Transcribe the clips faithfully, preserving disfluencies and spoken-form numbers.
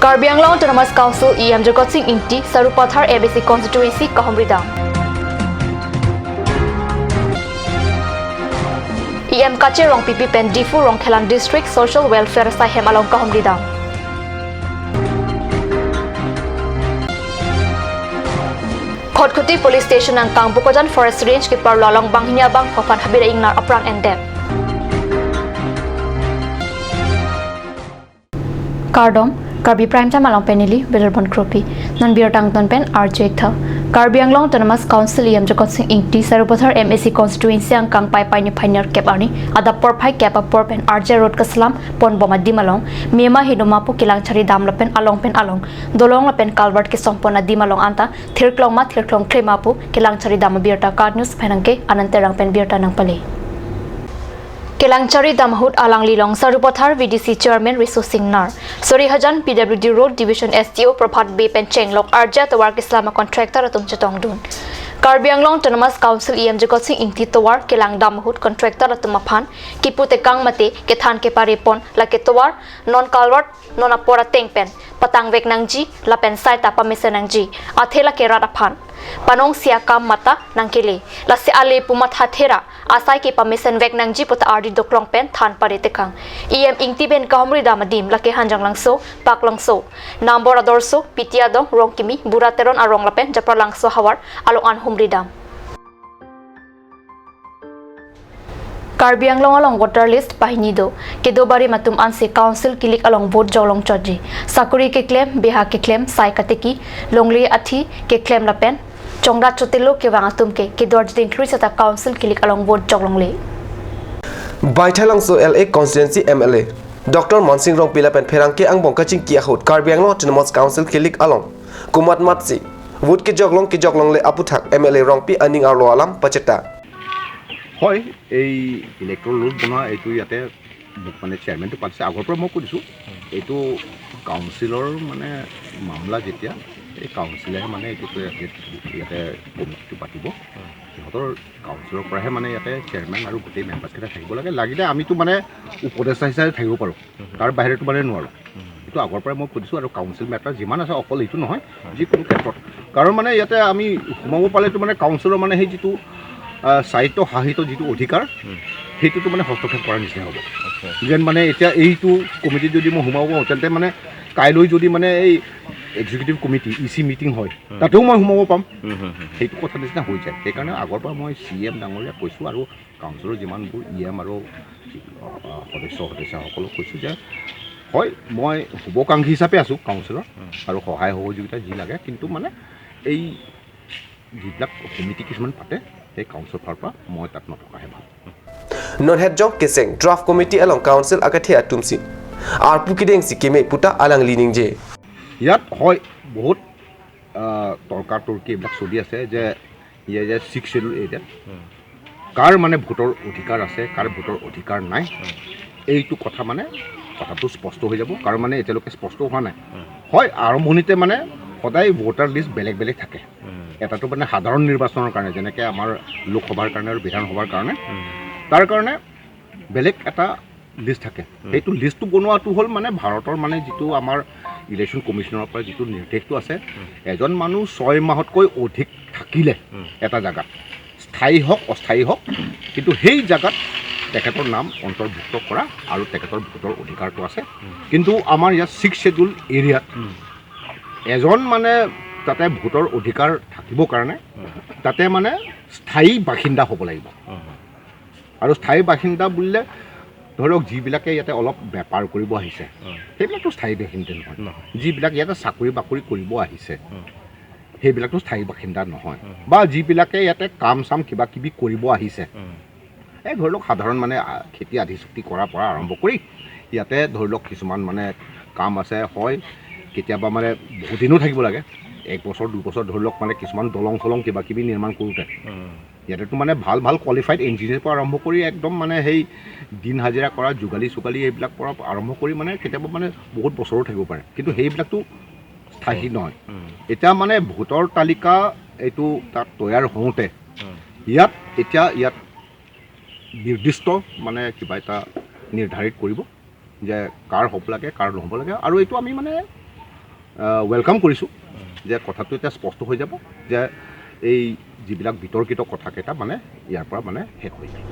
Karbi Anglong Autonomous Council E M Jagat Sing Engti Sarupathar M A C constituency kahumridam. E M Kache Rongpipi pen Diphu Rongkhelan District Social Welfare asai hem along kahumridam. Khatkhati Police Station angkang Bokajan Forest Range keparlo along banghini abangphu aphan habida ingnar aphrang endep. Kardom, Karbi Prime Time along pen neli Bilalbon Kropi. Non birta angton pen arju-ik tha. Karbi Anglong Autonomous Council E M Jagat Sing Engti Sarupathar M A C constituency angkang Paipai niphai nerkep arni adap porphai kep apor pen R J Road kaselam ponbom adim along mema hidoma pu kelang charidam lapen along pen along dolong lapen culvert kesongpon adim along anta thirklong ma thirklongkre ma pu kelang charidam abirta KAT News phenangke Anand Terang pen birta nangpale. Kelang charidam ahut alanglilong Sarupathar V D C Chairman Riso Singnar, Sorihajan P W D Road Division S D O Prabhat Bey pen chenglok arja tovar keselam a contractor atum chetongdun. Karbi Anglong Autonomous Council E M Jagat Sing Engti tovar kelangdam ahut contractor atum aphan kipu tekang mate kethan keparepon lake tovar non culvert non apor ateng pen patangvek nangji lapen saita pamesen nangji athe lake rat aphan panongsi akam mata nangkele, lasi ale pu matha thera asai ke pamesenvek nangji puta ardi doklong pen than pare tekang. E M Engti pen kahumridam adim lake Hanjanglangso, Paklangso, Nambor Adorso, Piti Adong, Rongkimi, Bura Teron arong lapen Japralangso havar along an humridam. Karbi Anglong along voter list pahini do. Kedo barim atum ansi council kilik along vote joklong chotji. Sakori keklem, beha keklem, sai kateki, longle athi keklem lapen chongrat chotelo kevang atum ke kedo arjuding klui seta council kilik along vote joklongle. Baithalangso L A constituency M L A Doctor Mansing Rongpi lapen pherangke angbong kachingki ahut Karbi Anglong Autonomous Council kilik along komat matsi vote kejoklong kejoklongle aputhak M L A Rongpi aning arlo alam pacheta. হয়, এই ইলেক্ট্ৰল ৰোল বনোৱা এইটো ইয়াতে মোক মানে চেয়াৰমেনটো পাতিছে। আগৰ পৰা মই কৈ দিছোঁ, এইটো কাউন্সিলৰ মানে মামলা যেতিয়া, এই কাউন্সিলেহে মানে এইটো ইয়াতে, ইয়াতে কমিটিটো পাতিব। সিহঁতৰ কাউন্সিলৰ পৰাহে মানে ইয়াতে চেয়াৰমেন আৰু গোটেই মেম্বাৰ্ছকেইটা থাকিব লাগে। লাগিলে আমিতো মানে উপদেষ্টা হিচাপে থাকিব পাৰোঁ, তাৰ বাহিৰেতো মানে নোৱাৰোঁ। এইটো আগৰ পৰাই মই কৈ দিছোঁ। আৰু কাউন্সিল মেটাৰ যিমান আছে, অকল এইটো নহয়, যিকোনো ক্ষেত্ৰত। কাৰণ মানে ইয়াতে আমি সোমাব পালেতো মানে কাউন্সিলৰ মানে সেই যিটো, আহ, স্বায়ত্ত শাসিত যিটো অধিকাৰ, সেইটোতো মানে হস্তক্ষেপ কৰাৰ নিচিনা হ'ব। যেন মানে এতিয়া এইটো কমিটিত যদি মই সোমাব পাৰোঁ, তেন্তে মানে কাইলৈ যদি মানে এই এক্সিকিউটিভ কমিটি, ই চি মিটিং হয়, তাতেও মই সোমাব পাম। সেইটো কথা নিচিনা হৈ যায়। সেইকাৰণে আগৰ পৰা মই চি ই এম ডাঙৰীয়াক কৈছোঁ আৰু কাউন্সিলৰ যিমানবোৰ ই এম আৰু, আহ, সদস্য সদস্যাসকলক কৈছোঁ যে হয়, মই শুভাকাংক্ষী হিচাপে আছোঁ কাউন্সিলৰ আৰু সহায় সহযোগিতা যি লাগে, কিন্তু মানে এই যিবিলাক সমিতি কিছুমান পাতে, সেই কাউন্সিলৰ ফালৰ পৰা মই তাত নথকাহে ভাল। Non hetjok keseng draft committee along council akethe atumsi arpu kedengsi keme puta alangli ningje. ইয়াত হয় বহুত, আহ, তৰ্কাতৰ্কি এইবিলাক চলি আছে যে ইয়ে যে ছিক্স শ্বেডিউল এৰিয়াত কাৰ মানে ভোটৰ অধিকাৰ আছে, কাৰ ভোটৰ অধিকাৰ নাই, এইটো কথা মানে কথাটো স্পষ্ট হৈ যাব। কাৰণ মানে এতিয়ালৈকে স্পষ্ট হোৱা নাই। হয়, আৰম্ভণিতে মানে সদায় ভোটাৰ লিষ্ট বেলেগ বেলেগ থাকে। এটাতো মানে সাধাৰণ নিৰ্বাচনৰ কাৰণে, যেনেকে আমাৰ লোকসভাৰ কাৰণে আৰু বিধানসভাৰ কাৰণে, তাৰ কাৰণে বেলেগ এটা লিষ্ট থাকে। সেইটো লিষ্টটো বনোৱাটো হ'ল মানে ভাৰতৰ মানে যিটো আমাৰ ইলেকশ্যন কমিশ্যনৰ পৰা যিটো নিৰ্দেশটো আছে, এজন মানুহ ছয় মাহতকৈ অধিক থাকিলে এটা জাগাত, স্থায়ী হওক অস্থায়ী হওক, কিন্তু সেই জাগাত তেখেতৰ নাম অন্তৰ্ভুক্ত কৰা আৰু তেখেতৰ ভোটৰ অধিকাৰটো আছে। কিন্তু আমাৰ ইয়াত ছিক্স শ্বেডিউল এৰিয়াত এজন মানে তাতে ভোটৰ অধিকাৰ থাকিবৰ কাৰণে তাতে মানে স্থায়ী বাসিন্দা হ'ব লাগিব। আৰু স্থায়ী বাসিন্দা বুলিলে ধৰক যিবিলাকে ইয়াতে অলপ বেপাৰ কৰিব আহিছে, সেইবিলাকতো স্থায়ী বাসিন্দা নহয়। যিবিলাক ইয়াতে চাকৰি বাকৰি কৰিব আহিছে, সেইবিলাকতো স্থায়ী বাসিন্দা নহয়। বা যিবিলাকে ইয়াতে কাম চাম কিবা কিবি কৰিব আহিছে, এই ধৰি লওক সাধাৰণ মানে, আ, খেতি আধি চুক্তি কৰাৰ পৰা আৰম্ভ কৰি ইয়াতে ধৰি লওক কিছুমান মানে কাম আছে, হয় কেতিয়াবা মানে বহুত দিনো থাকিব লাগে, এক বছৰ দুবছৰ ধৰি লওক মানে কিছুমান দলং চলং কিবা কিবি নিৰ্মাণ কৰোঁতে। ইয়াতেতো মানে ভাল ভাল কোৱালিফাইড ইঞ্জিনিয়াৰ পৰা আৰম্ভ কৰি একদম মানে সেই দিন হাজিৰা কৰা যোগালী চোগালী এইবিলাক পৰা আৰম্ভ কৰি মানে কেতিয়াবা মানে বহুত বছৰো থাকিব পাৰে, কিন্তু সেইবিলাকতো স্থায়ী নহয়। এতিয়া মানে ভোটৰ তালিকা এইটো তাত তৈয়াৰ হওঁতে ইয়াত এতিয়া ইয়াত নিৰ্দিষ্ট মানে কিবা এটা নিৰ্ধাৰিত কৰিব যে কাৰ হ'ব লাগে, কাৰ নহ'ব লাগে। আৰু এইটো আমি মানে ৱেলকাম কৰিছোঁ যে কথাটো এতিয়া স্পষ্ট হৈ যাব যে এই যিবিলাক বিতৰ্কিত কথাকেইটা মানে ইয়াৰ পৰা মানে শেষ হৈ যায়।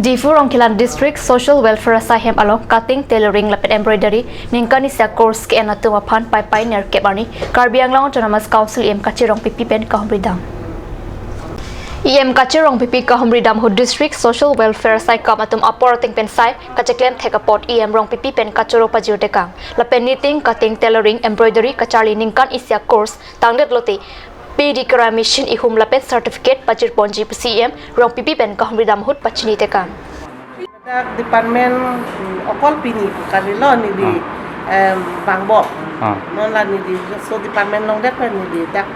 ডিফু ৰংখিলান district social welfare S I hem along cutting, tailoring lapen embroidery ningkan isi a-course ke-en atum aphan paipai nerkep arni Karbi Anglong Autonomous Council E M Kache Rongpipi pen kahumri dam. E M Kache Rongpipi kahumri dam ahut district social welfare saikam atum apor ateng pen sai kacheklem thek apot E M Rongpipi pen kachoro pajir tekang. Lapen knitting, cutting, tailoring, embroidery kacharli ningkan isi a-course tangdet lote pedi kera machine ihum lapen certificate pajir ponji pusi E M Rongpipi pen kahumri dam ahut pachini tekang. Dak department, mm, okol pini pu kali lo neli, Ah. em, bangbo. Ah. Non la neli so department along det pen neli dak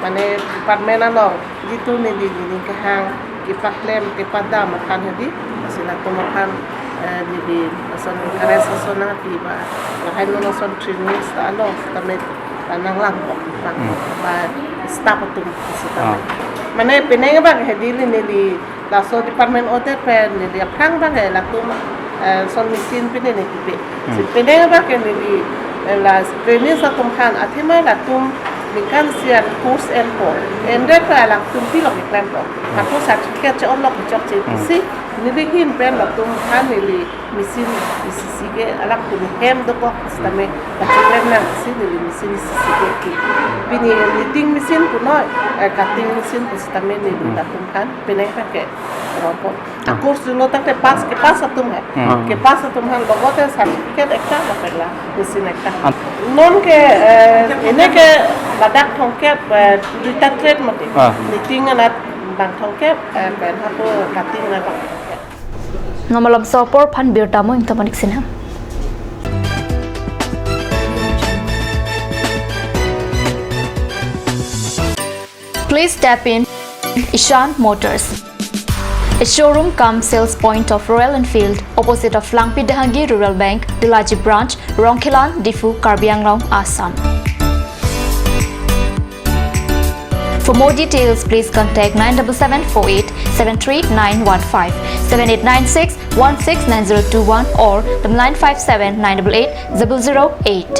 mane department along jitu neli neli kehang kepaklem kepadam aphan hedi, lasi latum aphan, eh, neli lason encourage lason nangpi ba, lahai non lason training ta lo tame, eh, nanglang kok bang Hmm. ba staff atum sitame. Ah. Mane penang abang hedi neli laso department odet pen neli aphrang abang ke latum, eh, son machine pine neli kipe. Hmm. Si penang abang ke neli, eh, la training atum aphan athema latum ningkan isi a-course enpo. Endet pa latum pilo keklempo. Hmm. Ako certificate che-onlo kechokche Hmm. pusi neli ahin pen latum aphan neli machine isi isi ke alangtum hem dokok sitame kacheklem nang pusi neli machine isi isi ke ki. Pini knitting machine punon, eh, cutting machine pusitame neli Hmm. latum aphan penang abang ke rompo. Ah. A-course lo tangte pass, kepass atum he. Hmm. Kepass atum aphan logote certificate ekta lapen la machine ekta. Ah. Non ke, eh, ene ke ladak thomkep, eh, duita trade mati. Ah. Knitting anat bang thomkep, eh, pen hapu cutting anat bang thomkep. Non malom so apor aphan birta mo ingtomanik sinang. Please step in Ishan Motors, a showroom cum sales point of Royal Enfield, opposite of Langpi Dehangi Rural Bank, Dulaji Branch, Rongkhelan, Diphu, Karbi Anglong, Assam. For more details, please contact nine double seven four eight seven three nine one five, seven eight nine six one six nine zero two one or the nine five seven nine double eight zero zero eight.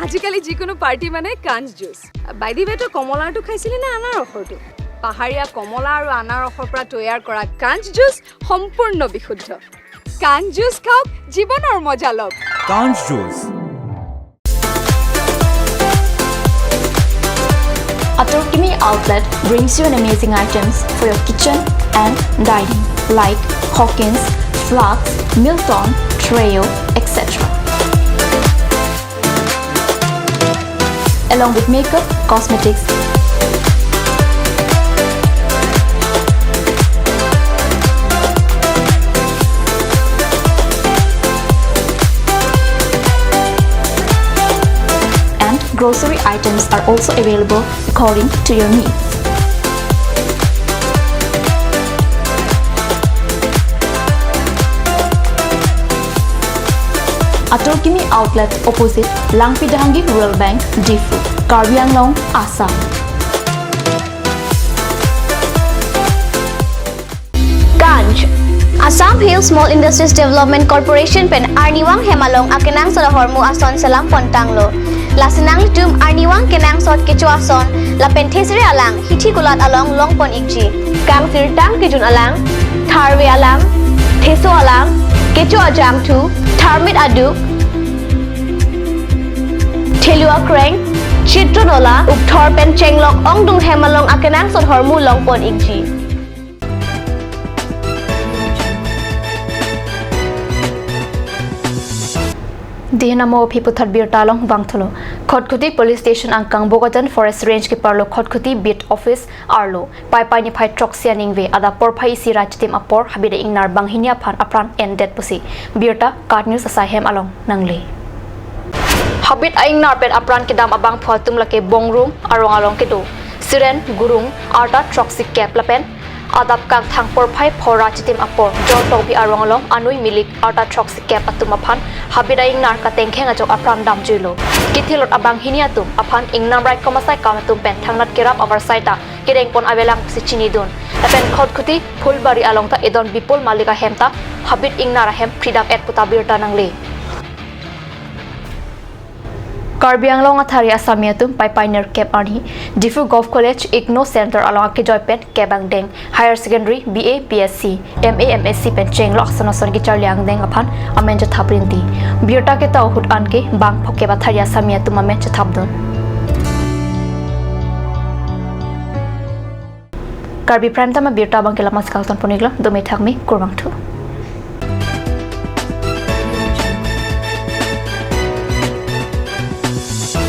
আজিকালি যিকোনো পাৰ্টি মানে কাঞ্চ juice. By the ৱে, তই কমলাৰটো খাইছিলি নে আনাৰসৰটো? পাহাৰীয়া কমলা আৰু আনাৰসৰ পৰা তৈয়াৰ কৰা কাঞ্চ জুচ সম্পূৰ্ণ বিশুদ্ধ। কাঞ্চ জুচ খাওক, জীৱনৰ মজা লওক। Kanch Juice. Atur Kimi Outlet brings you an amazing items for your kitchen and dining, like Hawkins, Flask, Milton, Treo, et cetera. Along with makeup, cosmetics, and grocery items are also available according to your needs. Atur Kimi Outlet, opposite Langpi Dehangi Rural Bank, Diphu, Karbi Anglong, Assam. Kanch, Assam Hill Small Industries Development Corporation pen arnivang hem along akenangsot ahormu ason selam pontanglo. Lasi nanglitum arnivang kenangsot kecho ason lapen thesere alang hithi kulat along longpon ikji. Kangsirtang kejun alang, tharve alang, theso alang, kecho ajangthu, tharmit aduk, thelu akreng, chitron ola, ukthor pen chenglok ongdung hem along akenangsot ahormu longpon ikji. Dei namo aphi puthot birta along vangthulo. Khatkhati Police Station angkang Bokajan Forest Range keparlo Khatkhati Beat Office arlo Paipai niphai throksi aningve adap porphai isi ra chitim apor habit a-ingnar banghini aphan apran endet pusi birta KAT News asai hem along nangle. Habit a-ingnar pen apran kedam abangphu atum lake Bongrung arong along kedo Siren Gurung, arta throksi kep lapen Adap kangthang porphai phora chitim apor John Tokbi arong along anui milik arta throksi kep atum aphan habit a-ingnar katengkheng ajok apran damjuilo. Kithilot abanghini atum aphan ingnam raikom asai kam atum pen thangnat kerap avarsai ta kedengpon avelang pusi chinidun. Lapen Khatkhati Phulbari along ta edon Bipul Malik ahem ta habit ingnar ahem phridam et puta birta nangle. Karbi Anglong athari asami atum paipai nerkep arni Diphu Govt College IGNOU Centre along akejoi pen kep angdeng, Higher Secondary, B A, B Sc, M A, M Sc pen chenglok ason ason kecharli angdeng aphan amen chethap rinti. Birta ketau ahut anke bang phokep athari asami atum amen chethapdun. Karbi Prime Time abirta abangke la-an si kangton pon-iklo, dome thakme, kurvangthu.